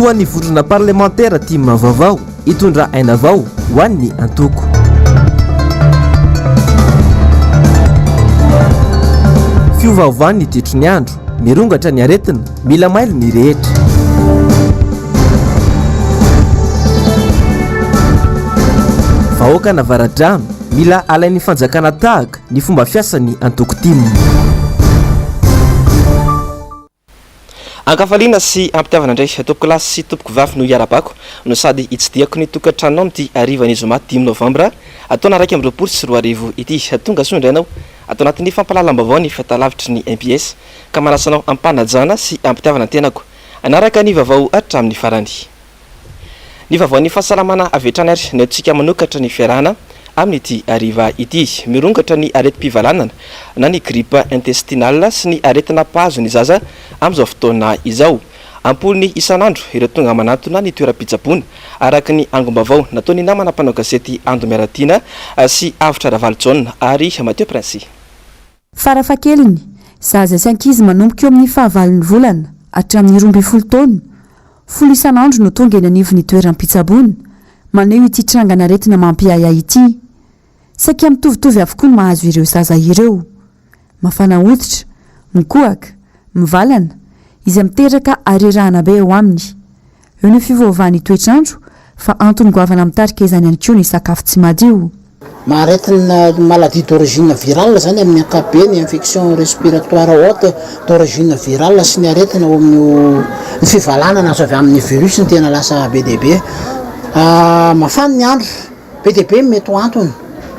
Filohan'ny vondrona parlemantera tim vaovao, hitondra aina vao ho an'ny antoko. Fiovaovan'ny toetry ny andro, mirongatra ny aretina, mila mailo ny rehetra. Vahoakan'Avaradrano, mila alain'ny fanjakana tahaka ny fomba fiasan'ny antoko tim. Ankafaliana sy ampitiavana indray tompokolahy sy tompokovavy no hiarabako no sady hitsidihako ny tokantranonao amin'ity harivan'ny zoma dimy novambra taona 2021 ity. Tonga soa indray ianao ato anatin'ny fampahalalam-baovao ny fahitalavitry ny mbs ka manasa anao am-panajana sy am-pitiavana ny tenako hanaraka ny vaovao hatramin'ny farany. Ny vaovaon'ny fahasalamana avy hatrany ary no entintsika manokatra ny fiarahana amin'ity hariva ity. Mirongatra ny aretim-pivalanana na ny grippe intestinale sy ny aretina mpahazo ny zaza amin'izao fotoana izao. Am-polony isan'andro ireo tonga manantona ny toeram-pitsaboana, araka ny angom-baovao nataon'ny namana mpanao gazety Ando Miaratiana sy Avotra Ravalojaona ary Mathieu Princy. Farafahakeliny, zaza sy ankizy manomboka eo amin'ny fahavalon'ny volana hatramin'ny 12 taona, folo isan'andro no tonga eny anivon'ny toeram-pitsaboana, maneho ity trangan'aretina mampiahiahy ity. Saika mitovitovy avokoa ny mahazo ireo zaza ireo. Mafana hoditra, mikohaka, mivalana, izay miteraka harerahana be eo aminy. Eo ny fiovaovan'ny toetr'andro fa antony goavana mitarika izany ihany koa ny sakafo tsy madio. Aretina maladie d'origine virale zany amin'ny ankapobeny, infection respiratoire haute d'origine virale sy ny aretina ao amin'io ny fivalanana azo avy amin'ny virus no tena lasa be dia be. Mafana ny andro, be dia be ny mety ho antony,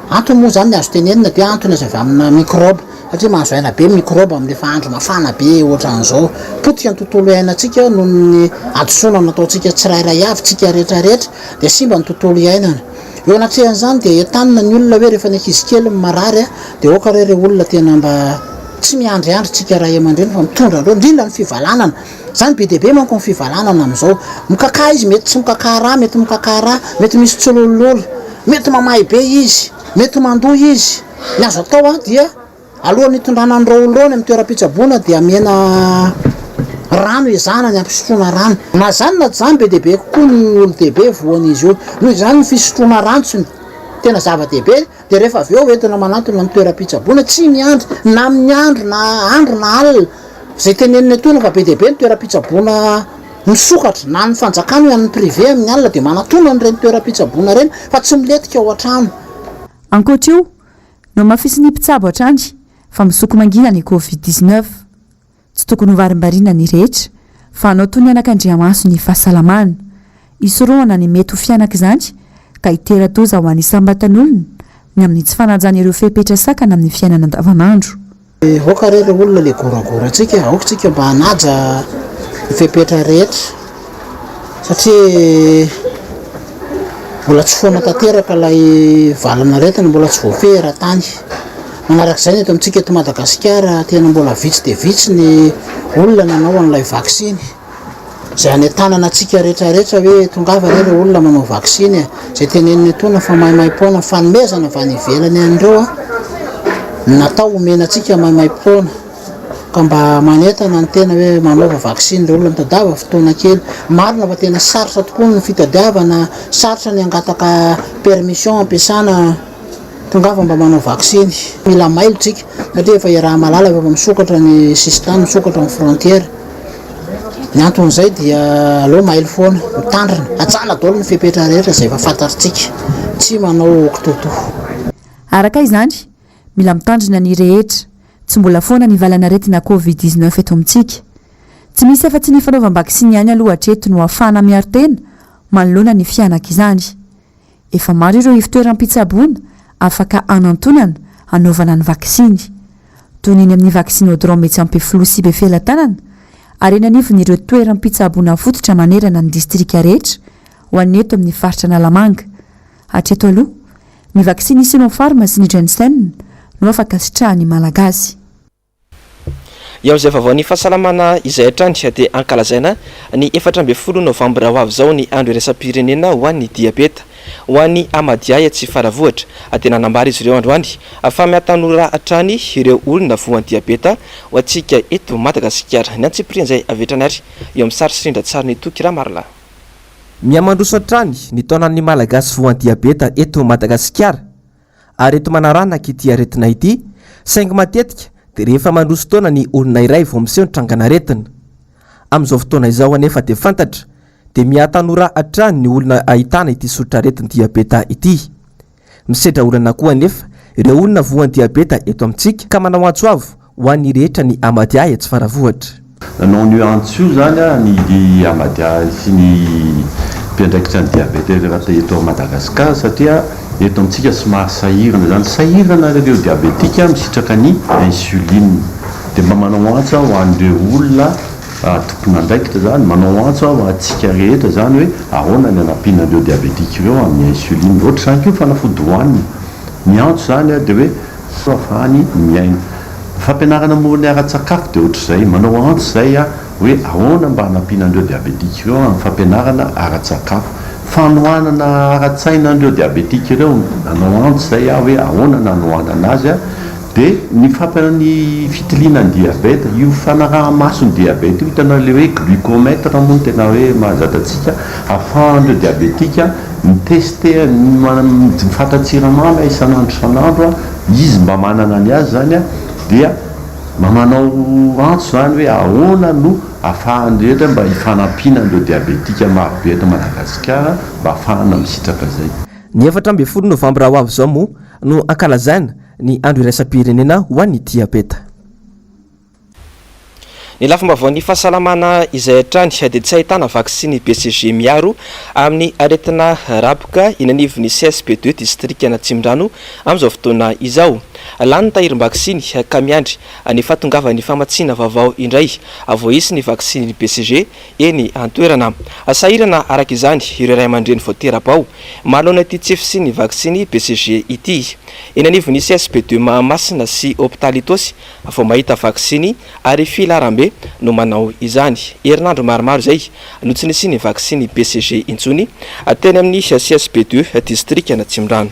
antony moa zany ny azo tenenina dia antony azo avy amina microbe satria mahazo aina be ny microbe amin'ny efa andro mafana be ohatran'izao. Potika ny tontolo iainantsika noho ny hadisoana nataontsika tsirairay avy, tsika rehetra rehetra dia simba ny tontolo iainana. Eo anatrehan'izany dia entanina ny olona hoe rehefa ny ankizy kely no marary dia aoka re ireo olona tena mba tsy miandriandry tsika ray aman-dreny fa mitondra an'ireo, indrindra ny fivalanana. Izany be dia be manko ny fivalanana amin'izao. Mikakà izy, mety tsy mikakà rà, mety mikakà rà, mety misy tsilololo, mety mamay be izy, mety mandoa izy. Ny azo atao dia. Alohan'ny hitondrana an'ireo olona ireo any amin'ny toeram-pitsaboana dia amena rano ezahana ny hampisotroana rano. Na izany na tsy izany be dia be kokoa ny olon-dehibe voan'izy io. Noho izany ny fisotroana rano tsy tena zava-dehibe dia rehefa avy eo entina manantona ny toeram-pitsaboana tsy miandry na amin'ny andro na andro na alina. Izay tenenina etoana fa be dia be ny toeram-pitsaboana misokatra na an'ny fanjakana io an'ny privé amin'ny alina dia manatona an'ireny toeram-pitsaboana ireny fa tsy milentika ao an-trano. Ankoatra io, Nohamafisin'ny mpitsabo hatrany fa misoko mangina ny Covid 19. Tsy tokony ho varimbariana ny rehetra fa hanao toy ny anakandriamaso ny fahasalamana. Hisorohana ny mety ho fianak'izany ka hitera-doza ho an'ny isam-batan'olona ny amin'ny tsy fanajana ireo fepetra sakana amin'ny fiainana andavanandro. Aoka re re olona le goragora tsika, aoka tsika mba hanaja ny fepetra rehetra satria mbola tsy foana tanteraka ilay valan'aretina, mbola tsy voafehy eran-tany. Manarak'izay ny eto amintsika eto Madagasikara tena mbola vitsy dia vitsy ny olona nanao an'ilay vaksiny. Izay hanentanana antsika rehetra rehetra hoe tongava re ireo olona manao vaksiny e! Izay tenenina etoana fa maimaimpoana fanomezana avy any ivelany an'ireo a! Natao homena antsika maimaimpoana ka mba manentana ny tena hoe manaova vaksiny ireo olona mitadiava fotoana kely. Marina fa tena sarotra tokoa ny fitadiavana, sarotra ny hangataka permission ampiasana. Tongava mba manao vaksiny. Mila mailo tsika satria efa iaraha-mahalala fa efa misokatra ny sisintany, misokatra ny frontière. Ny anton'izay dia aleo mailo foana, mitandrina, hajana daholo ny fepetra rehetra izay efa fantatritsika, tsy manao kitoatoa. Araka izany, mila mitandrina ny rehetra. Tsy mbola foana ny valan'aretina Covid 19 eto amintsika. Tsy misy afa-tsy ny fanaovam-baksiny ihany aloha hatreto no ahafahana miaro tena manoloana ny fihanak'izany. Efa maro ireo ivotoeram-pitsaboana afaka hanantonana hanaovana ny vaksiny. Toy ny eny amin'ny Vaccinodrome etsy Ampefiloha sy Befelatanana ary eny anivon'ireo toeram-pitsaboana fototra manerana ny distrika rehetra ho an'ny eto amin'ny faritra Analamanga. Hatreto aloha, ny vaksiny Sinopharm sy ny Janssen no afaka sitrahan'ny Malagasy. Eo amin'izay vaovaon'ny fahasalamana izay hatrany dia ankalazaina ny 14 novambra ho avy izao ny andro iraisam-pirenena ho an'ny diabeta. Ho an'ny Amadia etsy Faravohitra dia nanambara izy ireo androany fa mihatanora hatrany ireo olona voan'ny diabeta ho antsika eto Madagasikara. Ny antsipirian'izay avy hatrany ary eo amin'ny sary sy rindran-tsarin'i Toky Ramarolahy. Mihamandroso hatrany ny taonan'ny Malagasy voan'ny diabeta eto Madagasikara. Areti-manaranaka ity aretina ity, saingy matetika dia rehefa mandroso taona ny olona iray vao miseho ny trangan'aretina. Amin'izao fotoana izao anefa dia fantatra dia miha-tanora hatrany ny olona ahitana ity soritr'aretin'ny diabeta ity. Misedra olana koa anefa ireo olona voan'ny diabeta eto amintsika ka manao antso avo ho an'ny rehetra ny Amadia etsy Faravohitra. Nanao an'io antso io izany ny Amadia sy ny mpiandraikitra ny diabeta eto Madagasikara satria eto amintsika somary sahirana izany. Sahirana ireo diabetika misitraka ny insuline. Dia mba manao antso aho ho an'ireo olona tompon'andraikitra izany, manao antso aho ho antsika rehetra izany hoe ahoana ny hanampiana an'ireo diabetika ireo amin'ny insuline. Ohatr'izany koa ny fanafody hohanina. Ny antso izany dia hoe ahafahany miaina. Ny fampianarana momba ny ara-tsakafo dia ohatr'izay. Manao antso izay aho hoe ahoana mba hanampiana an'ireo diabetika ireo amin'ny fampianarana ara-tsakafo. Fanohanana ara-tsaina an'ireo diabetika ireo, nanao antso izay aho hoe ahoana no hanohanana azy. Dia ny fampiana ny fitiliana ny diabeta, io fanaraha-maso ny diabeta io, hitanao ilay hoe glucomètre moa no tena hoe mahazatra antsika, ahafahan'ireo diabetika mi-tester mifatra tsiramamy isan'andro isan'andro, izy mba manana ny azy izany dia mba manao antso izany hoe ahoana no ahafahan'ny rehetra mba hifanampiana an'ireo diabetika marobe eto Madagasikara mba ahafahana misitraka izay. Ny 14 novambra ho avy izao moa no ankalazaina ny andro iraisam-pirenena ho an'ny diabeta. Ny lafim-baovaon'ny fahasalamana izay hatrany dia tsy ahitana vaksiny BCG miaro amin'ny aretina raboka eny anivon'ny CSB deux distrikan'Atsimondrano amin'izao fotoana izao. Lany ny tahirim-baksiny ka miandry ny fahatongavan'ny famatsiana vaovao indray vao hisy ny vaksiny BCG eny an-toerana. Sahirana araka izany ireo ray aman-dreny vao tera-bao manoloana ity tsy fisian'ny vaksiny BCG ity. Eny anivon'ny CSB deux Mahamasina sy Hopitaly Itaosy vao mahita vaksiny ary filaharambe no manao izany. Herinandro maromaro izay no tsy nisian'ny vaksiny BCG intsony teny amin'ny CSB deux distrikan'Atsimondrano.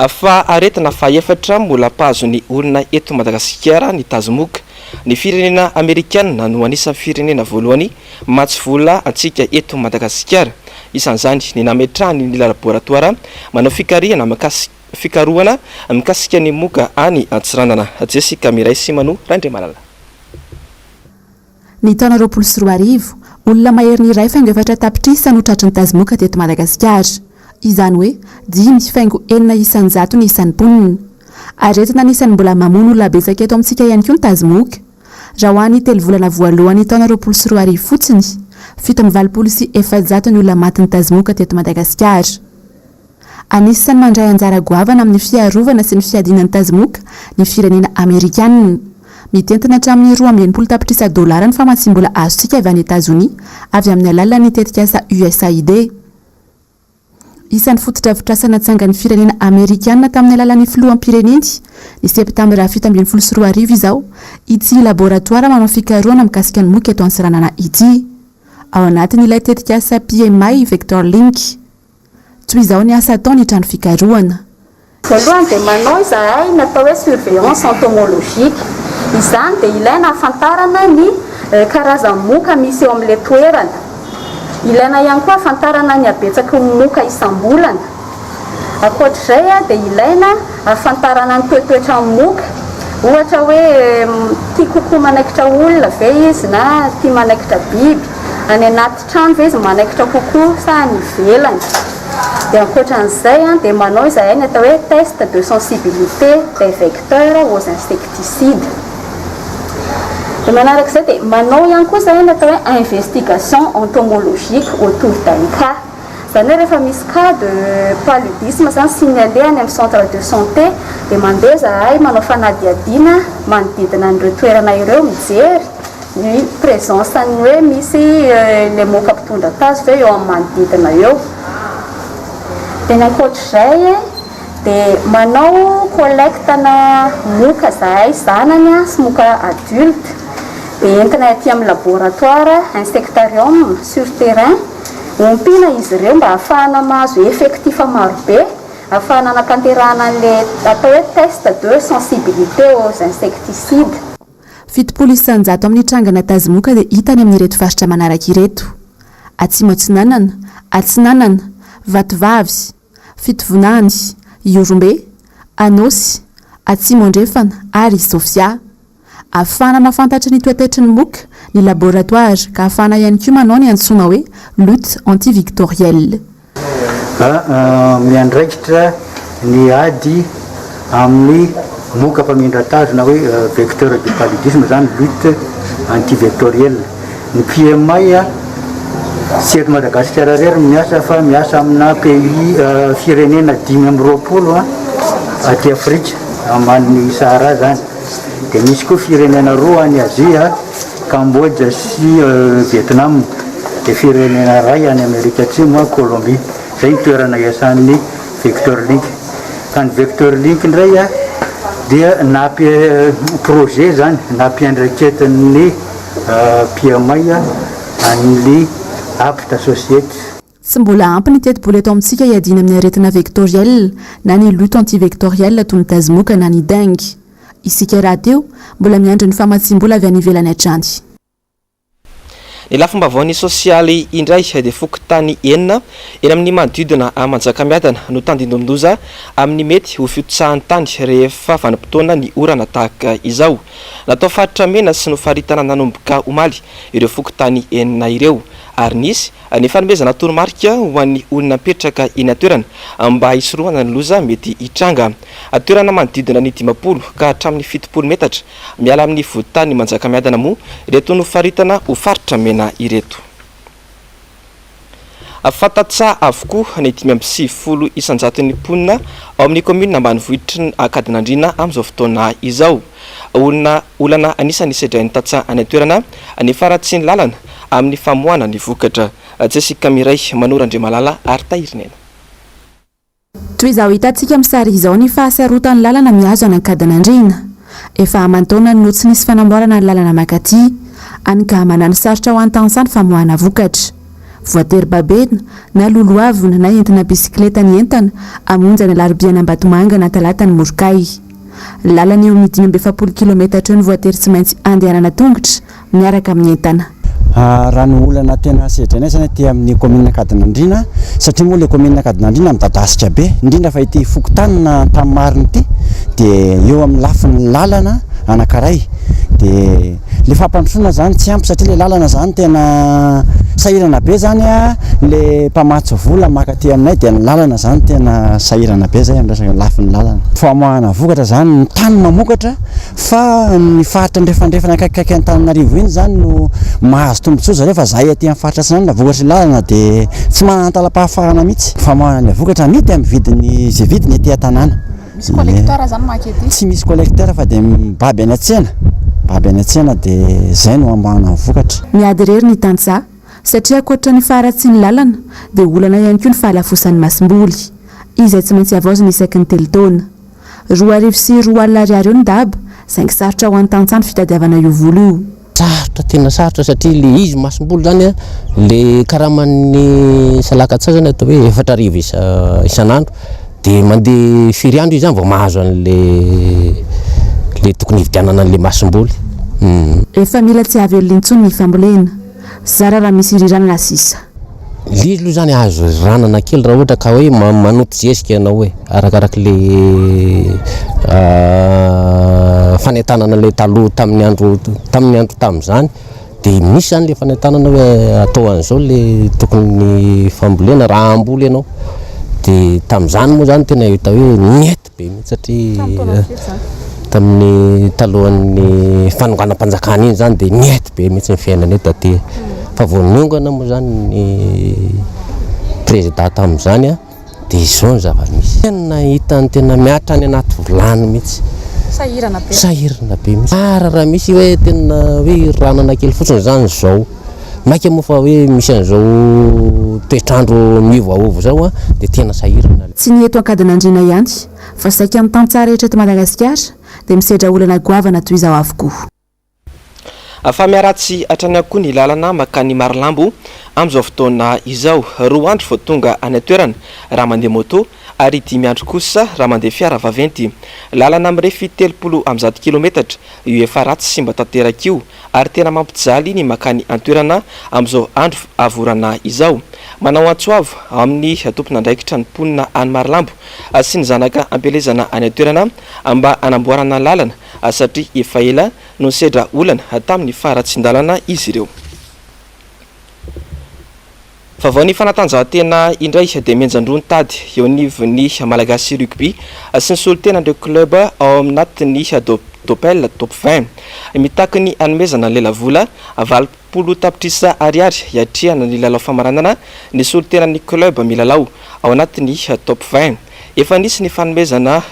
Fa aretina fahefatra mbola mpahazo ny olona eto Madagasikara ny tazomoka. Ny firenena amerikanina no anisan'ny firenena voalohany mamatsy vola antsika eto Madagasikara. Isan'izany ny nametrahany ny laboratoara manao fikarihana fikarohana mikasika ny moka any Antsiranana. Jessica Miray sy Manu Randriamalala. Ny taona 2020, olona maherin'ny iray faingo efatra tapitrisa no tratry ny tazomoka teto Madagasikara. Izany hoe dimy faingo enina isan-jato ny isan'ny mponina. Aretina anisan'ny mbola mamono olona betsaka eto amintsika ihany koa ny tazomoka. Raha ho an'ny telo volana voalohan'ny taona 2020 fotsiny, 487 ny olona matin'ny tazomoka teto Madagasikara. Anisan'ny mandray anjara goavana amin'ny fiarovana sy ny fiadiana ny tazomoka ny firenena amerikanina. Mitentina hatramin'ny 62 tapitrisa dolara ny famatsiam-bola azontsika avy any Etazonia avy amin'ny alalan'ny tetikasa USAID. Isan'ny fotodrafitrasa natsangan'ny firenena amerikanina tamin'ny alalan'ny filoham-pireneny ny septambra 2017 izao ity laboratoara manao fikarohana mikasika ny moka eto Antsiranana ity. Ao anatin'ilay tetikasa PMI Vector Link. Toy izao ny asa atao ny trano fikarohana. Voalohany dia manao izahay ny atao hoe surveillance entomologique. Izany dia ilaina hahafantarana ny karazan'ny moka misy eo amin'ilay toerana. Ilaina ihany koa hahafantarana ny habetsaky ny moka isam-bolana. Ankoatr'izay dia ilaina hahafantarana ny toetoetran'ny moka. Ohatra hoe tia kokoa manaikitra olona ve izy na tia manaikitra biby. Any anaty trano ve izy manaikitra kokoa sa any ivelany. Dia ankoatran'izay dia manao izahay ny atao hoe test de sensibilité des vecteurs aux insecticides. Dia manarak'izay dia manao ihany koa izahay ny atao hoe investigation entomologique autour d'un cas. Izany hoe rehefa misy cas de paludisme izany signalé any amin'ny centre de santé dia mandeha izahay manao fanadihadiana manodidina an'ireo toerana ireo mijery ny présence ny hoe misy le moka mpitondra tazo ve eo amin'ny manodidina eo. Dia ny ankoatr'izay dia manao collecte na moka zahay zanany sy moka adulte dia entinay aty amin'ny laboratoire insectarium sur terrain ompiana izy ireo mba hahafahana mahazo effectif marobe ahafahana anatanterahana an'ilay atao hoe test de sensibilité aux insecticides. 70% amin'ny trangana tazomoka dia hita any amin'ireto faritra manaraka ireto. Atsimo Atsinanana, Atsinanana, Vatovavy, Fitovinany, Ihorombe, Anôsy, Atsimo Andrefana ary Sofia. Ahafahana mahafantatra ny toetaitry ny moka ny laboratoara ka ahafahana ihany koa manao ny antsoina hoe lutte antivictorielle. Miandraikitra ny ady amin'ny moka mpamindra tazo na hoe vecteur du paludisme izany, lutte antivectorielle. Ny PMI tsy eto Madagasikara irery no miasa fa miasa amina pays firenena 25 aty Afrika ambanin'ny Sahara izany. Dia misy koa firenena roa any Azia, Cambodge sy Vietnam. Dia firenena iray any Amerika Atsimo, Colombie. Izay ny toerana iasan'ny Vector Link. Fa ny Vector Link indray dia nampi projet izany nampiandraiketin'ny PMI an'ny Apt Associates. Tsy mbola ampy ny tetibola eto amintsika hiadiana amin'ny aretina vectoriel na ny lutte antivectorielle toy ny tazomoka na ny dengue. Isika rahateo mbola miandry ny famatsiam-bola avy any ivelany hatrany. Ny lafim-baovaon'ny sosialy indray dia fokontany enina eny amin'ny manodidina an'i Manjakamiadana no tandindomin-doza amin'ny mety ho fihotsahan'ny tany rehefa vanim-potoana ny orana tahaka izao. Natao faritra mena sy nofaritana nanomboka omaly ireo fokontany enina ireo ary nisy ny fanomezana toromarika ho an'ny olona mipetraka eny an-toerana mba hisorohana ny loza mety hitranga. Toerana manodidina ny 50 ka hatramin'ny 70 metatra miala amin'ny voditany Manjakamiadana moa ireto nofaritana ho faritra mena ireto. Fantatsa avokoa ny 95 isan-jaton'ny mponina ao amin'ny kaominina ambanivohitr' Ankadinandriana amin'izao fotoana izao. Olona olana anisan'ny sedrain'ny tantsaha any an-toerana ny faharatsian'ny lalana amin'ny famoahana ny vokatra. Jessica Mireille, Manoro Andriamalala ary Tahirinena. Toy izao hitantsika amin'ny sary izao ny fahasarotan'ny lalana mihazo an'Ankadinandriana. Efa aman-taonany no tsy nisy fanamboarana ny lalana mankaty. Any ka manano sarotra ho an'ny tantsaha ny famoahana vokatra. Voatery babena, na lolohavina na entina bisikileta ny entana hamonjy any Alarobian'Ambatomanga na Talatan'i Morokay. Lalana eo amin'ny 45 kilometatra eo no voatery tsy maintsy andehanana tongotra miaraka amin'ny entana. Raha ny olana tena sedrainay izany aty amin'ny kaominina Ankadinandriana, satria moa ilay kaominina Ankadinandriana midadasika be, indrindra fa ity fokontany Antahimarina ity dia eo amin'ny lafiny lalana anankiray dia ilay fampandrosoana izany tsy ampy satria ilay lalana izany tena sahirana be izany ilay mpamatsy vola maka aty aminay dia ny lalana izany tena sahirana be izay amin'ny resaka lafiny lalana. Famoahana vokatra izany, ny tany mamokatra Fa ny faritra andrefandrefana akaikikaiky Antananarivo iny izany no mahazo tombontsoa zareo fa zahay aty amin'ny faritra atsinanana vokatry ny lalana dia tsy manana talam-pahafahana mihitsy. Famoahana ilay vokatra amidy amin'ny vidiny izay vidiny aty an-tanàna. Misy collecteur izany manko ety? Tsy misy collecteur fa dia mibaby any an-tsena, mibaby any an-tsena dia izay no amoahana ny vokatra. Miady irery ny tantsaha satria ankoatra ny faharatsian'ny lalana dia olana ihany koa ny fahalafosan'ny masomboly izay tsy maintsy havaozina isaky ny telo taona. 2002 ariary eo ny daba, saingy sarotra ho an'ny tantsaha ny fitadiavana io vola io. Sarotra, tena sarotra satria le izy masomboly zany an, le karaman'ny salakatsa zany atao hoe 4000 isan'andro, de mandeha firy andro izy zany vao mahazo an'le le tokony hividianana an'le masomboly. Efa mila tsy hahavelona intsony ny fambolena, zara raha misy riranana sisa. Le izy aloha zany azo riranana kely raha ohatra ka hoe manoto zezika ianao e, arakarak'le fanentanana le taloha tamin'ny andro tamin'ny andro tamin'izany de misy zany le fanentanana hoe atao an'izao le tokony fambolena raha hamboly ianao, de tamin'izany moa zany tena hita hoe nety. be mihitsy satria tamin'ny talohan'ny fanonganam-panjakana iny zany dia nety be mihitsy ny fiainana eto aty fa vao niongana moa zany ny président tamin'izany a dia izao ny zava-misy tena hitany tena mihatra any anaty vilany mihitsy Sahirana be. Sahirana be mihitsy. Ary raha misy hoe tena hoe ranana kely fotsiny zany izao Maika moa fa hoe misy an'izao toetr'andro miovaova izao dia tena sahirana. Tsy ny eto Ankadinandriana ihany fa saika ny tantsaha rehetra eto Madagasikara dia misedra olana goavana toy izao avokoa. Fa miharatsy hatrany ihany koa ny lalana mankany Marolambo amin'izao fotoana izao. Roa andro vao tonga any an-toerana raha mandeha moto ary dimy andro kosa raha mandeha fiara vaventy. Lalana mirefy 130 kilometatra io efa ratsy simba tanteraka io ary tena mampijaly ny mankany an-toerana amin'izao andro havorana izao. Manao antso avo amin'ny tompon'andraikitra ny mponina any Marolambo sy ny zanaka am-pielezana any an-toerana mba hanamboarana lalana satria efa ela no nisedra olana tamin'ny faharatsian-dalana izy ireo. Vaovao ny fanatanjahantena indray dia mihenjan-droa ny tady eo anivon'ny Malagasy Rugby sy ny solontenan'ireo club ao anatin'ny Dopel Top 20. Mitaky ny hanomezana ny lelavola 80 tapitrisa ariary hiatrehana ny lalao famaranana ny solontenan'ny club milalao ao anatin'ny Top 20. Efa nisy ny fanomezana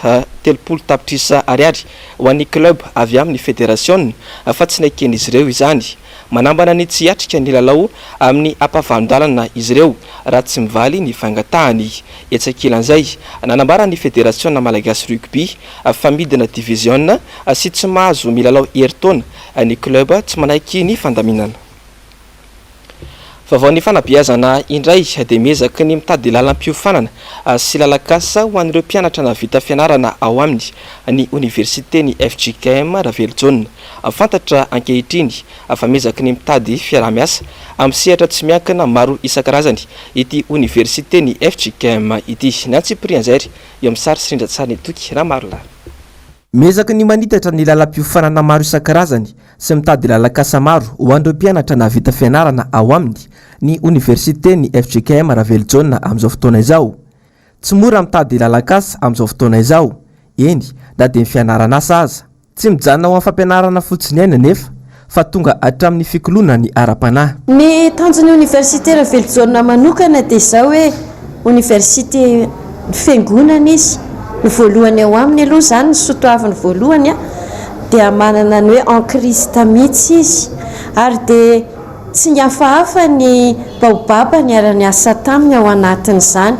30 tapitrisa ariary ho an'ny club avy amin'ny federasiona fa tsy neken'izy ireo izany. Manambana ny tsy hiatrika ny lalao amin'ny ampahavalon-dalana izy ireo raha tsy mivaly ny fangatahany. Etsy ankilan'izay, nanambara ny federasiona malagasy rugby fa midina diviziona sy tsy mahazo milalao herintaona ny club tsy manaiky ny fandaminana. Vaovaon'ny fanabeazana indray dia miezaka ny mitady lalam-piofanana sy lalan-kasa ho an'ireo mpianatra nahavita fianarana ao aminy ny oniversiten'ny fjkm Ravelojaona. Fantatra ankehitriny fa miezaka ny mitady fiaraha-miasa amin'ny sehatra tsy miankina maro isan-karazany ity oniversiten'ny fjkm ity. Ny antsipirian'izay eo amin'ny sary sy rindran-tsarin'i Toky Ramarolahy. Miezaka ny manitatra ny lalam-piofanana maro isan-karazany sy mitady lalan-kasa maro ho an'ireo mpianatra nahavita fianarana ao aminy ny oniversiten'ny fjkm Ravelojaona amin'izao fotoana izao. Tsy mora mitady lalan-kasa amin'izao fotoana izao, eny na dia ny fianaran'asa aza. Tsy mijanona ho amin'ny fampianarana fotsiny ihany anefa fa tonga hatramin'ny fikoloana ny ara-panahy. Ny tanjon'ny Oniversite Ravelojaona manokana dia izao hoe oniversite ny fiangonana izy, ny voalohany ao aminy aloha izany, ny soatoaviny voalohany dia manana ny hoe en Christ mihitsy izy ary dia tsy nihafahafa ny baobab niara-niasa taminy ao anatin'izany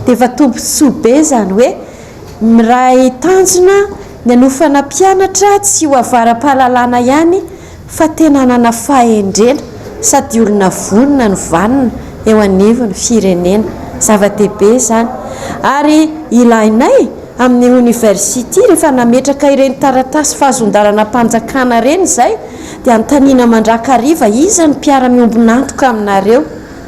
dia efa tombontsoa be izany hoe Miray tanjona ny hanofana mpianatra tsy ho avara-pahalalana ihany fa tena hanana fahendrena sady olona vonona no vanona eo anivon'ny firenena. Zava-dehibe izany. Ary ilainay amin'ny oniversity rehefa nametraka ireny taratasy fahazoan-dalanam-panjakana ireny izay dia anontaniana mandrakariva iza no mpiara-miombon'antoka aminareo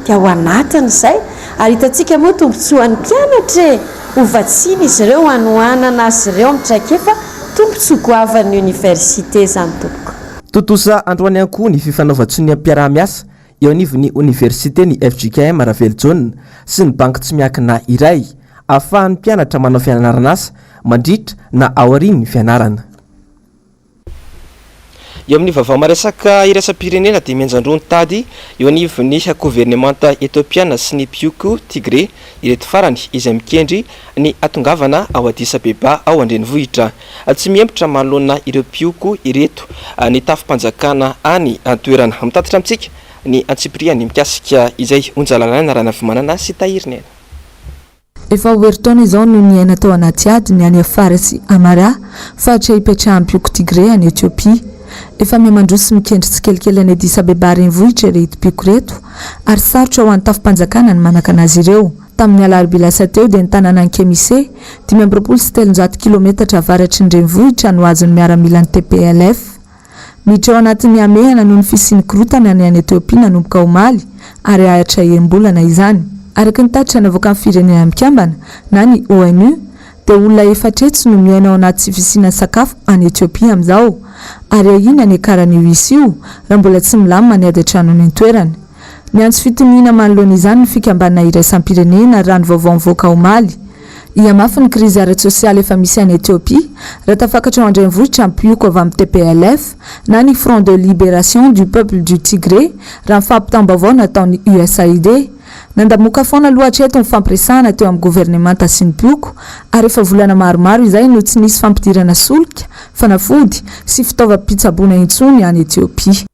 dia ao anatiny izay ary hitantsika moa tombontsoan'ny mpianatra e! Ho vatsiana izy ireo hanohanana azy ireo amin'ny traikefa, tombontsoa goavan'ny oniversite izany tompoko. Tontosa androany ihany koa ny fifanaovan-tsoniam-piaraha-miasa eo anivon'ny oniversiten'ny fjkm Ravelojaona sy ny banky tsy miankina iray, ahafahan'ny mpianatra manao fianaran'asa mandritra na aorian'ny fianarana. Eo amin'ny vaovao maresaka iraisam-pirenena dia mihenjan-droa ny tady eo anivon'ny governemanta Etiopiana sy ny mpioko Tigré ireto farany izay mikendry ny hatongavana ao Addis Abeba ao an-drenivohitra. Tsy mihemotra manoloana ireo mpioko ireto ny tafi-panjakana any an-toerana. Mitatitra amintsika ny antsipiriany mikasika izay Onja Lalaina Ranavimanana sy Tahirinena. Efa ho herintaona izao no niaina tao anaty ady ny any Afar sy Amhara, faritra ipetrahan'ny mpioko Tigré any Etiopia. Efa mihamandroso sy mikendry tsikelikely any Addis Abeba renivohitra ireto mpioko ireto, ary sarotra ho an'ny tafi-panjakana ny manakana azy ireo. Tamin'ny alarobia lasa teo dia ny tanànan'i Kemise, 325 kilometatra avaratry ny renivohitra no azon'ny miaramilan'ny TPLF. Miditra ao anatin'ny hamehana noho ny fisian'ny korontana ny any Etiopia nanomboka omaly ary haharitra enim-bolana izany. Araka ny tatitra navoakan'ny Firenena Mikambana na ny ONU dia olona 400 no miaina ao anaty tsy fisiana sakafo any Etiopia amin'izao ary ahiana ny hiakaran'io isa io raha mbola tsy milamina ny ady an-trano any an-toerana. Niantso fitoniana manoloana izany ny fikambanana iraisam-pirenena raha ny vaovao nivoaka omaly. Hihamafy ny krizy ara-tsosialy efa misy any Etiopia raha tafakatra ao an-drenivohitra ny mpioko avy amin'ny TPLF na ny Front de Libération du Peuple du Tigré raha ny fampitam-baovao nataon'ny USAID. Nandamoka foana aloha hatreto ny fampiresahana teo amin'ny governemanta sy ny mpioko ary efa volana maromaro izay no tsy nisy fampidirana solika, fanafody sy fitaovam-pitsaboana intsony any Etiopia.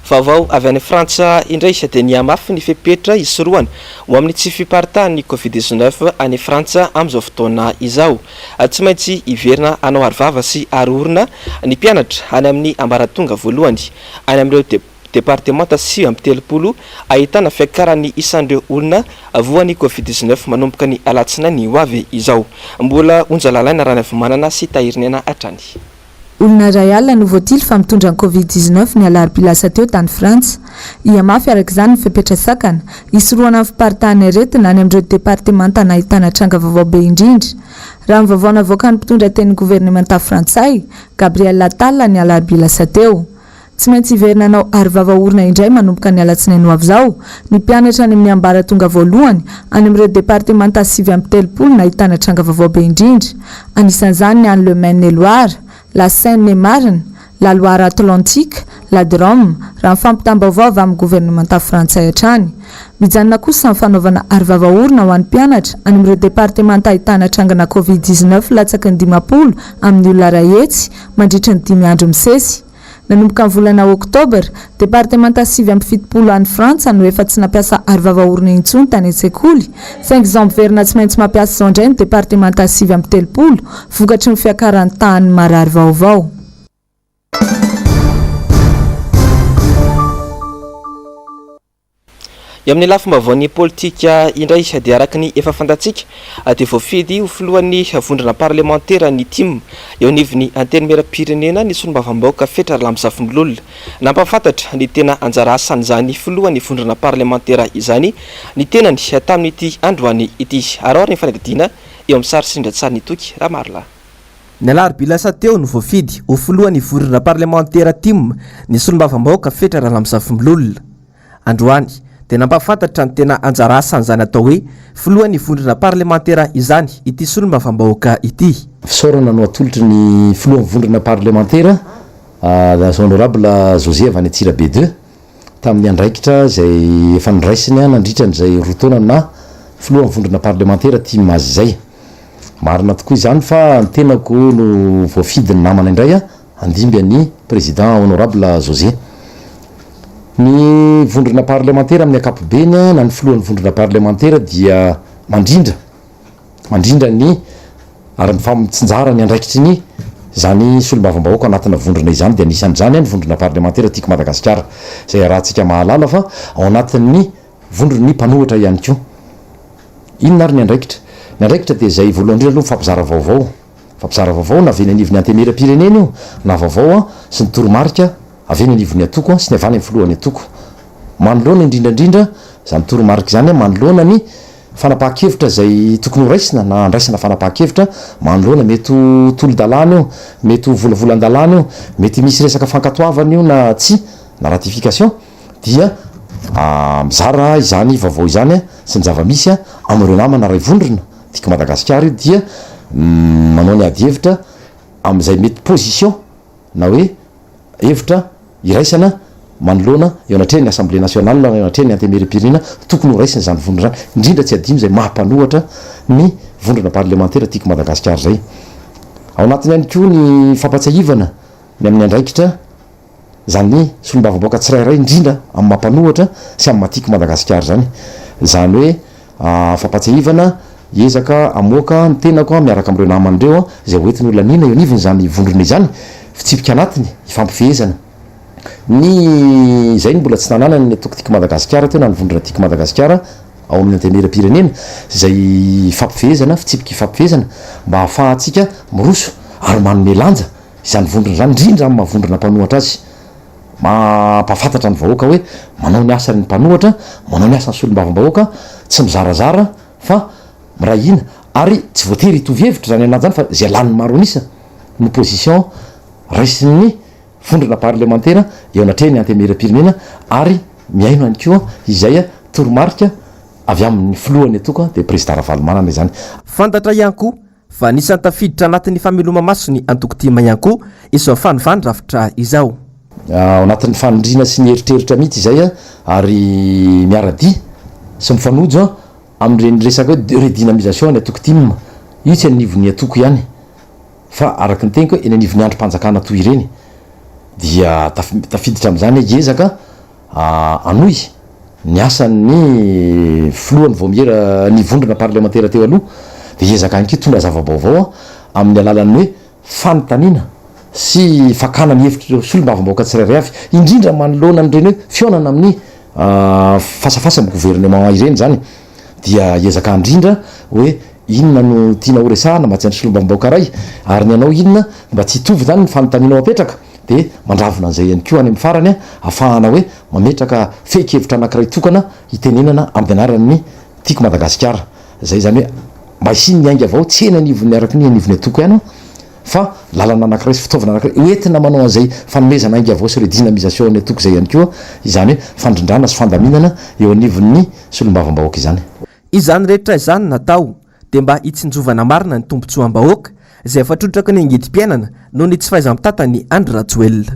Vaovao avy any Frantsa indray dia nihamafy ny fepetra hisorohana ho amin'ny tsy fiparitahan'ny Covid 19 any Frantsa amin'izao fotoana izao. Tsy maintsy hiverina hanao arovava sy aro-orona ny mpianatra any amin'ny ambaratonga voalohany any amin'ireo departemanta 39 ahitana fiakaran'ny isan'ireo olona voan'ny Covid 19 manomboka ny alatsinainy ho avy izao. Mbola Onja Lalaina Ranaivomanana sy Tahiriniaina hatrany. Olona iray alina no voatily fa mitondra ny Covid 19 ny alarobia lasa teo tany Frantsa. Hihamafy araka izany ny fepetra sakana, hisorohana ny fiparitahan'ny aretina any amin'ireo departemanta nahitana tranga vaovao be indrindra. Raha ny vaovao navoakan'ny mpitondra tenin'ny governemanta frantsay, Gabriel Attal ny alarobia lasa teo. Tsy maintsy hiverina hanao arovava orona indray manomboka ny alatsinainy ho avy izao ny mpianatra any amin'ny ambaratonga voalohany any amin'ireo departemanta 39 nahitana tranga vaovao be indrindra. Anisan'izany ny any Le Maine-et-Loire, La Seine-et-Marne, La Loire-Atlantique, La Drôme, raha ny fampitam-baovao avy amin'ny governemanta frantsay hatrany. Mijanona kosa ny fanaovana arovava orona ho an'ny mpianatra any amin'ireo departemanta ahitana trangana Covid 19 latsaky ny 50 amin'ny olona iray hetsy mandritra ny dimy andro misesy. Nanomboka ny volana Oktobra, departemanta 79 any Frantsa no efa tsy nampiasa arovava orona intsony tany an-tsekoly, saingy izao miverina tsy maintsy mampiasa izao indray ny departemanta 39, vokatry ny fiakaran'ny tahan'ny marary vaovao. Eo amin'ny lafim-baovaon'ny politika indray dia araka ny efa fantatsika dia voafidy ho filohan'ny vondrona parlemantera ny tim eo anivon'ny Antenimierampirenena ny solombavambahoaka Fetra Ralambozafimbololona. Nampahafantatra ny tena anjara asan'izany filohan'ny vondrona parlemantera izany ny tenany tamin'ity androany ity. Araho ary ny fanadihadiana eo amin'ny sary sy rindran-tsarin'i Toky Ramarolahy. Ny alarobia lasa teo no voafidy ho filohan'ny vondrona parlemantera tim ny solombavambahoaka Fetra Ralambozafimbololona. Androany, dia nampahafantatra ny tena anjara asan'izany atao hoe filohan'ny vondrona parlemantera izany ity solombavambahoaka ity. Fisaorana no atolotry ny filohan'ny vondrona parlemantera, Honorable José avy any Antsirabe ii, tamin'ny andraikitra izay efa noraisiny nandritra an'izay roa taona naha filohan'ny vondrona parlemantera tim azy izay. Marina tokoa izany fa ny tenako no voafidy ny namana indray handimby an'i Président Honorable José. Ny vondrona parlemantera amin'ny ankapobeny na ny filohan'ny vondrona parlemantera dia mandrindra, mandrindra ny ary mifampitsinjara ny andraikitry ny izany solombavambahoaka anatina vondrona izany dia anisan'izany ny vondrona parlemantera Tiako Madagasikara izay iarahantsika mahalala fa ao anatin'ny vondron'ny mpanohitra ihany koa. Inona ary ny andraikitra? Ny andraikitra dia izay voalohany indrindra aloha mifampizara vaovao, mifampizara vaovao na avy eny anivon'ny antenimierampirenena io na vaovao sy ny toromarika avy eny anivon'ny antoko sy ny avy any amin'ny filohan'ny antoko. Manoloana indrindra indrindra izany toromarika izany, manoloana ny fanapahan-kevitra izay tokony ho raisina na andraisana fanapahan-kevitra, manoloana mety ho tolo-dalàna io, mety ho volavolan-dalàna io, mety misy resaka fankatoavana io na tsia, na ratification, dia mizara izany vaovao izany sy ny zava-misy amin'ireo namana iray vondrona, Tiako Madagasikara io, dia manao ny adihevitra amin'izay mety position na hoe hevitra iraisana manoloana eo anatrehan'ny Assemblée nationale na eo anatrehan'ny Antenimierampirenena tokony ho raisina izany vondrona izany, indrindra tsy adino izay maha mpanohatra ny vondrona parlemantera Tiako Madagasikara izay. Ao anatiny ihany koa ny fampatsiahivana ny amin'ny andraikitra izany solombavambahoaka tsirairay indrindra amin'ny maha mpanohatra sy amin'ny maha Tiako Madagasikara izany. Izany hoe Fampatsiahivana, Hiezaka hamoaka ny tenako miaraka amin'ireo namana ireo izay ho entiny ho laniana eo anivon'izany vondrona izany, fitsipika anatiny hifampifehezana. Ny izay no mbola tsy nananany ny antoko Tiako Madagasikara teo na ny vondrona Tiako Madagasikara ao amin'ny Antenimierampirenena izay hifampifehezana, fitsipika hifampifehezana mba hahafahantsika miroso ary manome lanja izany vondrona izany indrindra amin'ny maha vondrona mpanohatra azy. Mampahafantatra ny vahoaka hoe manao ny asany ny mpanohatra, manao ny asany solombavambahoaka, tsy mizarazara fa miray hina ary tsy voatery hitovy hevitra izany anaty izany fa izay lanin'ny maro an'isa no position raisin'ny vondrona parlemantera eo anatrehan'ny antenimierampirenena ary mihaino ihany koa izay toromarika avy amin'ny filohan'ny antoko dia Prezida Ravalomanana izany. Fantatra ihany koa Fa anisan'ny tafiditra anatin'ny fameloma-maso ny antoko tim ihany koa izao fanovany rafitra izao. Ao anatin'ny fanindriana sy ny eritreritra mihitsy izay ary miara-dia sy mifanojo amin'ireny resaka hoe redynamisation ny antoko tim. Io tsy anivon'ny antoko ihany fa araka ny teniko eny anivon'ny andrim-panjakana toy ireny dia tafiditra amin'izany hiezaka. hanohy ny asan'ny filohan'ny vaomiera ny vondrona parlemantera teo aloha dia hiezaka ihany koa hitondra zava-baovao amin'ny alalan'ny hoe fanontaniana sy fakana ny hevitr'ireo solombavambahoaka tsirairay avy, indrindra manoloana an'ireny hoe fihaonana amin'ny face à face amin'ny gouvernement ireny izany dia hiezaka handrindra hoe inona no tiana ho resahana mba tsy handry solombavambahoaka iray ary ny anao inona mba tsy hitovy izany ny fanontanianao apetraka dia mandravona an'izay ihany koa any amin'ny farany ahafahana hoe mametraka fehin-kevitra anankiray tokana hitenenana amin'ny anaran'ny Tiako Madagasikara. Izay izany hoe mba hisian'ny ainga vao, tsy eny anivon'ny araka ny anivon'ny antoko ihany fa lalana anankiray sy fitaovana anankiray hoentina manao an'izay fanomezana ainga vao sy redynamisation ny antoko izay ihany koa izany hoe fandrindrana sy fandaminana eo anivon'ny solombavambahoaka izany. Izany rehetra izany natao dia mba hitsinjovana marina ny tombontsoam-bahoaka izay efa trotraky ny angidim-piainana noho ny tsy fahaiza-mitantan'i Andry Rajoelina.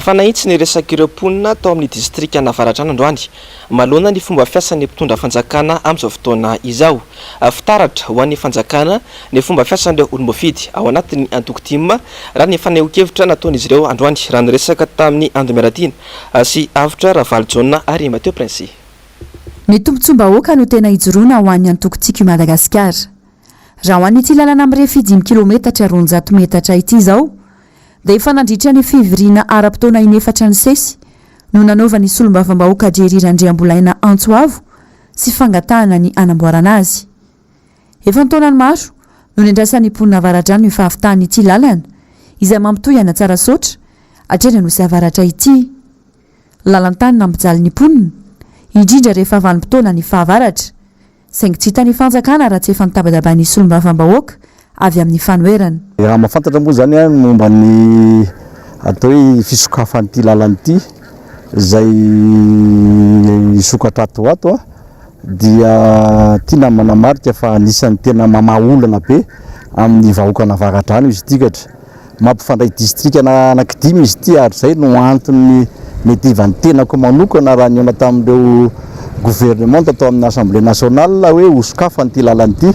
Fa nahitsy ny resak'ireo mponina tao amin'ny distrikan'Avaradrano androany manoloana ny fomba fiasan'ny mpitondra fanjakana amin'izao fotoana izao. Fitaratra ho an'ny fanjakana ny fomba fiasan'ireo olom-boafidy ao anatin'ny antoko tim raha ny fanehoan-kevitra nataon'izy ireo androany raha niresaka tamin'i Ando Miaratiana sy Avotra Ravalojaona ary Mathieu Prince. Ny tombontsoam-bahoaka no tena ijoroana ho an'ny antoko Tiako i Madagasikara. Raha ho an'ity lalana mirefy dimy kilometatra 200 metatra ity izao dia efa nandritra ny fivoriana ara-potoana inefatra nisesy no nanaovan'ny solombavambahoaka Jerry Randriambolaina antso avo sy fangatahana ny hanamboarana azy. Efa an-taonany maro no niandrasan'ny mponina Avaradrano ny fahavitan'ity lalana izay mampitohy an'Antsarasaotra hatreny Anosy Avaratra ity. Lalan-tany nampijaly ny mponina, indrindra rehefa vanim-potoana ny fahavaratra. Saingy tsy hitan'ny fanjakana raha tsy efa nitabatabain'ny solombavambahoaka avy amin'ny fanoherana. Raha mahafantatra moa izany ny momba ny atao hoe fisokafan'ity lalana ity izay hisokatra ato ho ato dia tiana ny manamarika fa anisan'ny tena mamaha olana be amin'ny vahoakan'Avaradrano izy ity katra. Mampifandray distrika anankidimy izy ity ary izay no antony niadivan'ny tenako manokana raha nihaona tamin'ireo governemanta tao amin'ny Assemblée nationale hoe hosokafana ity lalana ity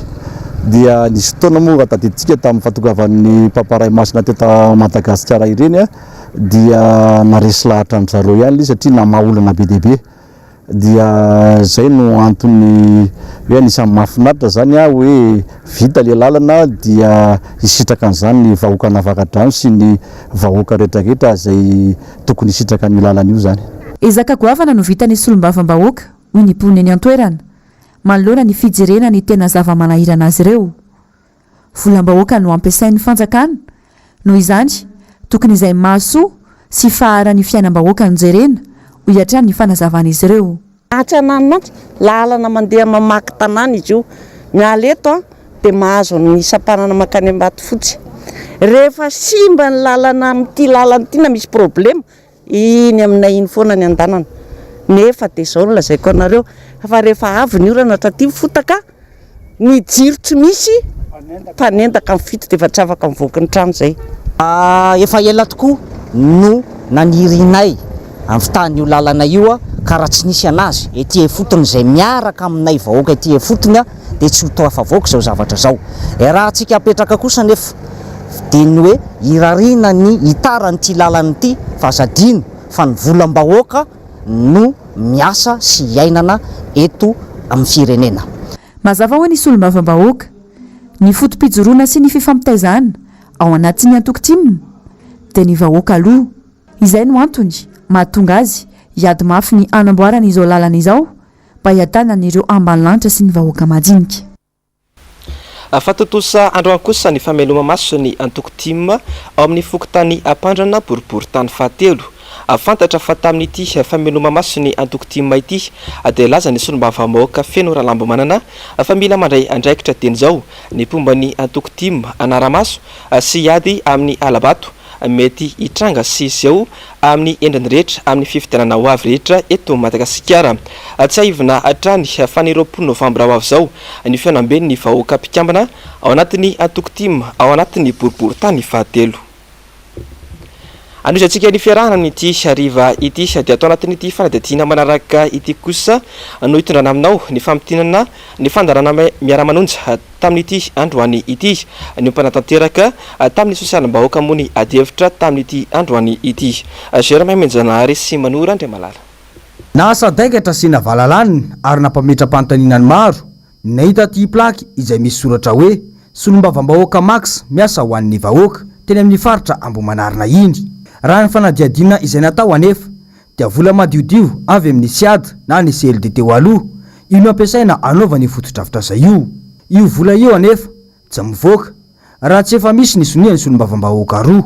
dia nisy fotoana moa raha tadidintsika tamin'ny fahatongavan'ny Papa Ray Masina teto Madagasikara ireny dia naresy lahatra an-dry zareo ihany ilay izy satria namaha olana be dia be. Dia zay no antony hoe anisan'ny mahafinaritra zany aho hoe vita le lalana dia hisitraka an'izany ny vahoakan'Avaradrano sy ny vahoaka rehetrarehetra izay tokony hisitraka an'io lalana io zany. Ezaka goavana no vitan'ny solombavambahoaka, hoy ny mponina eny an-toerana, manoloana ny fijerena ny tena zava-manahirana azy ireo. Volam-bahoaka no ampiasain'ny fanjakana, noho izany, tokony izay mahasoa sy faharan'ny fiainam-bahoaka no jerena, hoy hatrany ny fanazavan'izy ireo. Atsy anany mantsy, lalana mandeha mamaky tanàna izy io. Miala eto dia mahazo ny sampanana mankany Ambatofotsy. Rehefa simba ny lalana amin'ity lalana ity na misy problema, Iny aminay iny foana ny andanana. Nefa dia izao no lazaiko anareo fa rehefa avy ny orana taty ny fotaka, ny jiro tsy misy, mpanendaka amin'ny fito dia efa tsy afaka mivoaka ny trano izay. Efa ela tokoa no nanirianay havitan'io lalana io ka raha tsy nisy anazy ety ifotony izay miaraka aminay vahoaka ety ifotony dia tsy ho tafavoaka izao zavatra izao. Raha antsika apetraka kosa anefa dia ny hoe irariana ny hitaran'ity lalana ity fa aza adino fa ny volam-bahoaka no miasa sy iainana eto amin'ny firenena. Mazava hoy ny solombavambahoaka, ny foto-pijoroana sy ny fifampitaizana ao anatin'ny antoko tim dia ny vahoaka aloha. Izay no antony mahatonga azy hiady mafy ny hanamboarana izao lalana izao mba hiadanan'ireo ambanilanitra sy ny vahoaka madinika. Fa tontosa androany kosa ny fameloma-maso ny antoko tim ao amin'ny fokontany Ampandrana, boriborintany fahatelo. Fantatra fa tamin'ity fameloma-maso ny antoko tim ity dia nilaza ny solombavambahoaka Feno Ralambomanana fa mila mandray andraikitra dieny izao ny mpomba ny antoko tim hanara-maso sy hiady amin'ny hala-bato mety hitranga sy hiseho amin'ny endriny rehetra amin'ny fifidianana ho avy rehetra eto Madagasikara. Tsiahivina hatrany fa ny 20 novambra ho avy izao ny fihaonamben'ny vahoaka mpikambana ao anatin'ny antoko tim ao anatin'ny boriborintany fahatelo. Anohizantsika ny fiarahana amin'ity hariva ity dia ato anatin'ity fanadihadiana manaraka ity kosa no hitondrana aminao ny famintinana ny fandaharana Miara-manonja tamin'ity androany ity. Niompana tanteraka tamin'ny sosialim-bahoaka moa ny adihevitra tamin'ity androany ity. Germain Menjanahary sy Manoro Andriamalala. Nahasadaikatra sy navalalanina ary nampametra-panontaniana ny maro ny nahita ity plaque izay misy soratra hoe Solombavambahoaka Max miasa ho an'ny vahoaka teny amin'ny faritra Ambohimanarina iny. Raha ny fanadihadiana izay natao anefa dia vola madiodio avy amin'ny Ciad na ny CLD teo aloha io no ampiasaina hanaovana io fotodrafitrasa io. Io vola io anefa tsy mivoaka raha tsy efa misy ny sonian'ny solombavambahoaka roa.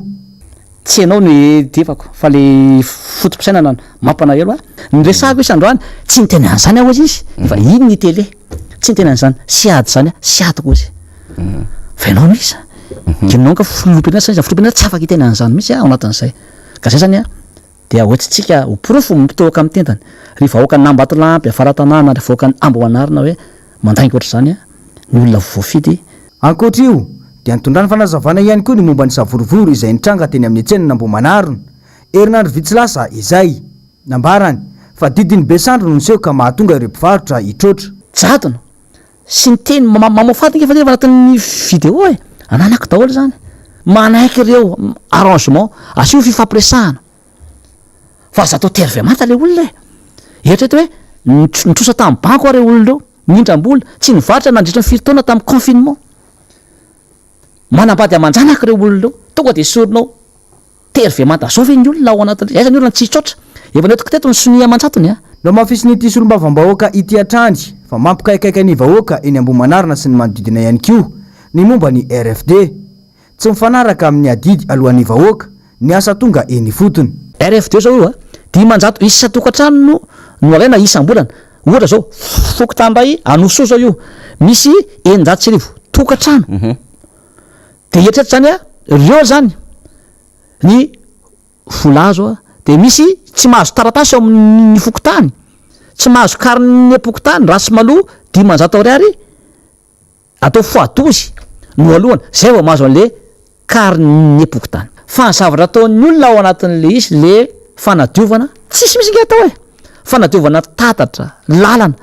Tsy ianao no iadivako fa le foto-pisainana no mampanahelo ahy. Niresahako izy androany, tsy niteny an'izany aho hozy izy fa iny ny télé, tsy niteny an'izany, sy ady izany aho, sy adiko hozy. Fa ianao no iza? Ianao angaha filoham-pirenena sa iza? Filoham-pirenena tsy afaka hiteny an'izany mihitsy aho ao anatin'izay. Ka zay zany an, dia hoentintsika ho porofo mitohoka amin'ny tendany ry vahoakan'Ambatolampy, Avaratanàna, ry vahoakan'Amboanarina hoe mandainga ohatr'izany ny olona voafidy. Ankoatra io, dia nitondrany fanazavana ihany koa ny momba ny savorovoro izay nitranga teny amin'ny tsenan'Ambohimanarina, herinandro vitsy lasa izay. Nambarany, fa didin'ny be sandry no niseho ka mahatonga ireo mpivarotra hitroatra. Jadona sy ny teny mamoafady ange fa tena anatin'ny vidéo e! Ananako daholo izany. Manaiky ireo arrangement, asio fifampiresahana. Fa aza atao tery vemanta ilay olona e! Eritrereto hoe nitrosa tamin'ny banky hoa ireo olona ireo, nindram-bola, tsy nivarotra nandritra ny firy taona tamin'ny confinement. Manambady aman-janaka ireo olona ireo, tonga dia esorinao tery vemanta zao ve ny olona ao anatin'ilay, aiza ny olona tsy hitroatra? Efa nentiko teto ny sonia aman-jatony a! Nohamafisin'ity solombavambahoaka ity hatrany fa mampikaikaika ny vahoaka eny Ambohimanarina sy ny manodidina ihany koa ny momba ny RFD. Tsy mifanaraka amin'ny adidy aloan'ny vahoaka ny asa tonga eny ifotony. RFD zao io a, 500 isan-tokantrano no no alaina isam-bolana. Ohatra zao, fokontany iray Anosisoa zao io, misy 1600 tokantrano. Dia eritrereto zany a, ireo zany ny vola azo a, dia misy tsy mahazo taratasy ao amin'ny fokontany, tsy mahazo karinem-pokontany, raha tsy maloa 500 ariary Atao fois 12 no alohany zay vao mahazo anle carnet pokontany. Fa ny zavatra ataon'ny olona ao anatin'le izy le fanadiovana tsisy mihitsy nge atao e! Fanadiovana tatatra, lalana,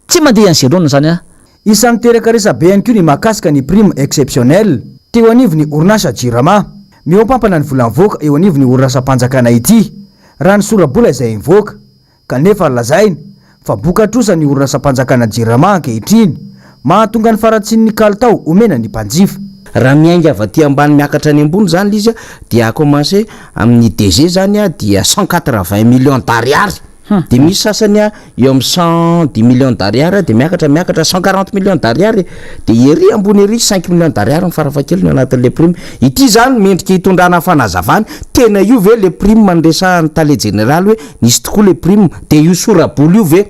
tsy mandeha an'i Zerona zany an! Isan'ny niteraka resabe ihany koa ny mahakasika ny prime exceptionnelle teo anivon'ny orinasa Jirama. Mihoampampana ny vola mivoaka eo anivon'ny orinasam-panjakana ity, raha ny sora-bola izay mivoaka. Kanefa lazaina fa boka-trosa ny orinasam-panjakana Jirama ankehitriny, mahatonga ny faharatsian'ny kalitao omena ny mpanjifa. Raha miainga avy aty ambany miakatra any ambony zany le izy dia à commencer amin'ny DG zany dia 180 millions d'ariary de misy sasany eo amin'ny 110 millions d'ariary de miakatra miakatra 140 millions d'ariary de ery ambony ery 5 millions d'ariary ny farafahakeliny ao anatin'le prime. Ity zany mendrika hitondrana fanazavana, tena io ve le prime niresahan'ny tale jeneraly hoe Nisy tokoa le prime, de io sora-bola io ve?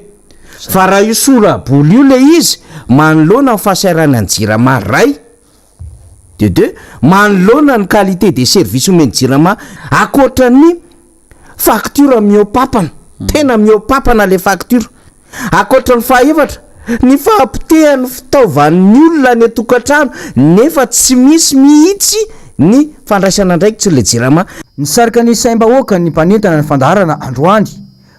Fa raha io sora-bola io le izy, manoloana ny fahasahiranan'ny Jirama ray, de deux, manoloana ny qualité de service omen'ny Jirama, ankoatra ny facture mihoa-papana, tena mihoa-papana le facture. Ankoatra ny fahaefatra, ny fahapotehan'ny fitaovan'ny olona any an-tokantrano nefa tsy misy mihitsy ny fandraisana andraikitry ilay Jirama. Nisarika ny saim-bahoaka ny mpanentana ny fandaharana androany,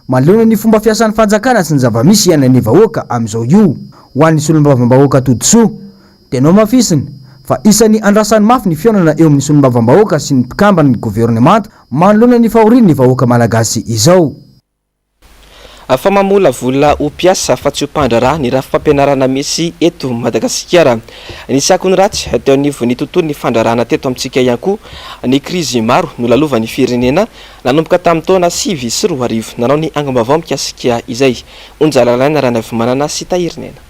manoloana ny fomba fiasan'ny fanjakana sy ny zava-misy iainan'ny vahoaka amin'izao io. Ho an'ny solombavambahoaka Todisoa, dia nohamafisiny fa isan'ny andrasany mafy ny fihaonana eo amin'ny solombavambahoaka sy ny mpikamban'ny governemanta manoloana ny fahorian'ny vahoaka malagasy izao. Fa mamolavola ho mpiasa fa tsy ho mpandraharaha ny rafi-pampianarana misy eto Madagasikara. Nisy akony ratsy teo anivon'ny tontolon'ny fandraharahana teto amintsika ihany koa ny krizy maro nolalovan'ny firenena nanomboka tamin'ny taona 2009. Nanao ny angom-baovao mikasika izay Onja Lalaina Ranaivomanana sy Tahirinaina.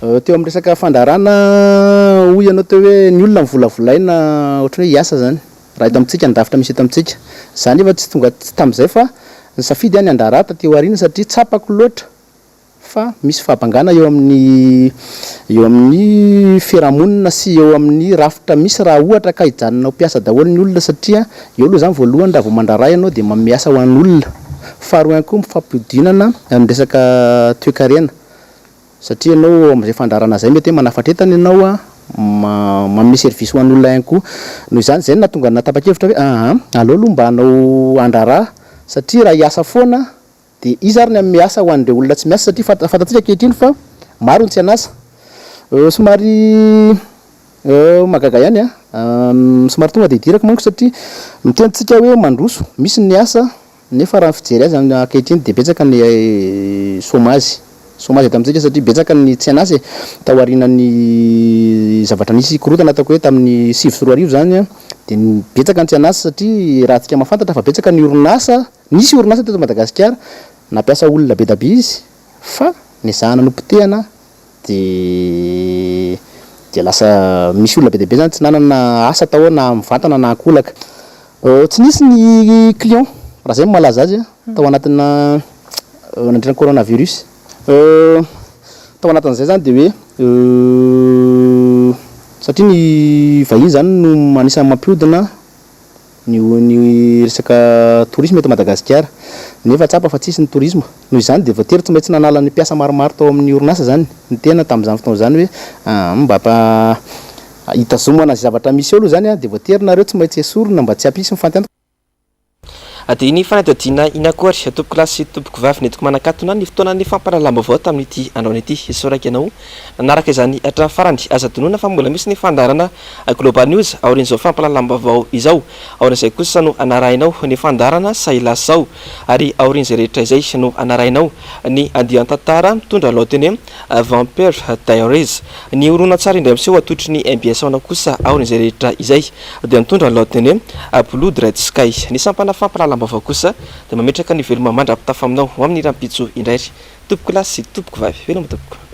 Teo amin'ny resaka fandraharahana, hoy ianao teo hoe ny olona novolavolaina ohatran'ny hoe hiasa izany, raha eto amintsika, ny rafitra misy eto amintsika. Izaho anefa tsy tonga tamin'izay fa nisafidy aho ny handraharaha taty aoriana satria tsapako loatra fa misy fahabangana eo amin'ny eo amin'ny fiarahamonina sy eo amin'ny rafitra misy raha ohatra ka hijanona ho mpiasa daholo ny olona satria eo aloha izany voalohany raha vao mandraharaha ianao dia manome asa ho an'olona. Faharoa ihany koa ny fampihodinana ny resaka toekarena. Satria ianao amin'izay fandrarana izay mety hoe manafatra entana ianao an, Manome service ho an'olona ihany koa. Noho izany, izay no nahatonga ny nahatapa-kevitra hoe aa aleo aloha mba hanao handraharaha satria raha hiasa foana dia iza ary ny hanome asa ho an'ireo olona tsy miasa satria fantatsika ankehitriny fa maro ny tsy an'asa. Somary mahagaga ihany an! Somary tonga dia idirako manko satria miteny tsika hoe mandroso, misy ny asa Nefa raha ny fijery azy ankehitriny dia betsaka ny chômage, chômage eto amintsika satria betsaka ny tsy an'asa e, taorianan'ny zavatra nisy korontana ataoko hoe tamin'ny 2009 izany dia betsaka ny tsy an'asa satria raha antsika mahafantatra fa betsaka ny orinasa, nisy orinasa teto Madagasikara nampiasa olona be da be izy fa nezahana nopotehana dia dia lasa misy olona be dia be zany tsy nanana asa tao na mivantana na ankolaka. Tsy nisy ny client raha zay no mahalaza azy tao anatina nandritra ny coronavirus. Tao anatin'izay zany dia hoe satria ny vahiny zany no anisan'ny mampihodina ny ny resaka tourisme eto Madagasikara nefa tsapa fa tsisy ny tourisme noho izany dia voatery tsy maintsy nanala ny mpiasa maromaro tao amin'ny orinasa izany ny tena tamin'izany fotoana izany hoe mba hitazomana izay zavatra misy eo aloha izany dia voatery nareo tsy maintsy esorina mba tsy hampisy ny fantiantoka. Dia iny fanadihadiana iny akory, tompokolahy sy tompokovavy, nentiko manakatona ny fotoanan'ny fampahalalam-baovao tamin'ity androany ity. Isaorako ianao nanaraka izany hatramin'ny farany. Aza adinoina fa mbola misy ny fandaharana Global News aorian'izao fampahalalam-baovao izao. Aorian'izay kosa no hanarahinao ny fandaharana Sahilasao. Ary aorian'izay rehetra izay no hanarahinao ny andian-tantara mitondra lohateny hoe Vampire Diaries. Ny horonantsary indray miseho atolotry ny mbs ho anao kosa aorian'izay rehetra izay dia mitondra ny lohateny hoe Blood Red Sky. Ny sampana fampahalalam-baovao kosa dia mametraka ny veloma mandra-pitafa aminao ho amin'ny rahampitso indray ry tompokolahy sy tompokovavy. Veloma tompoko.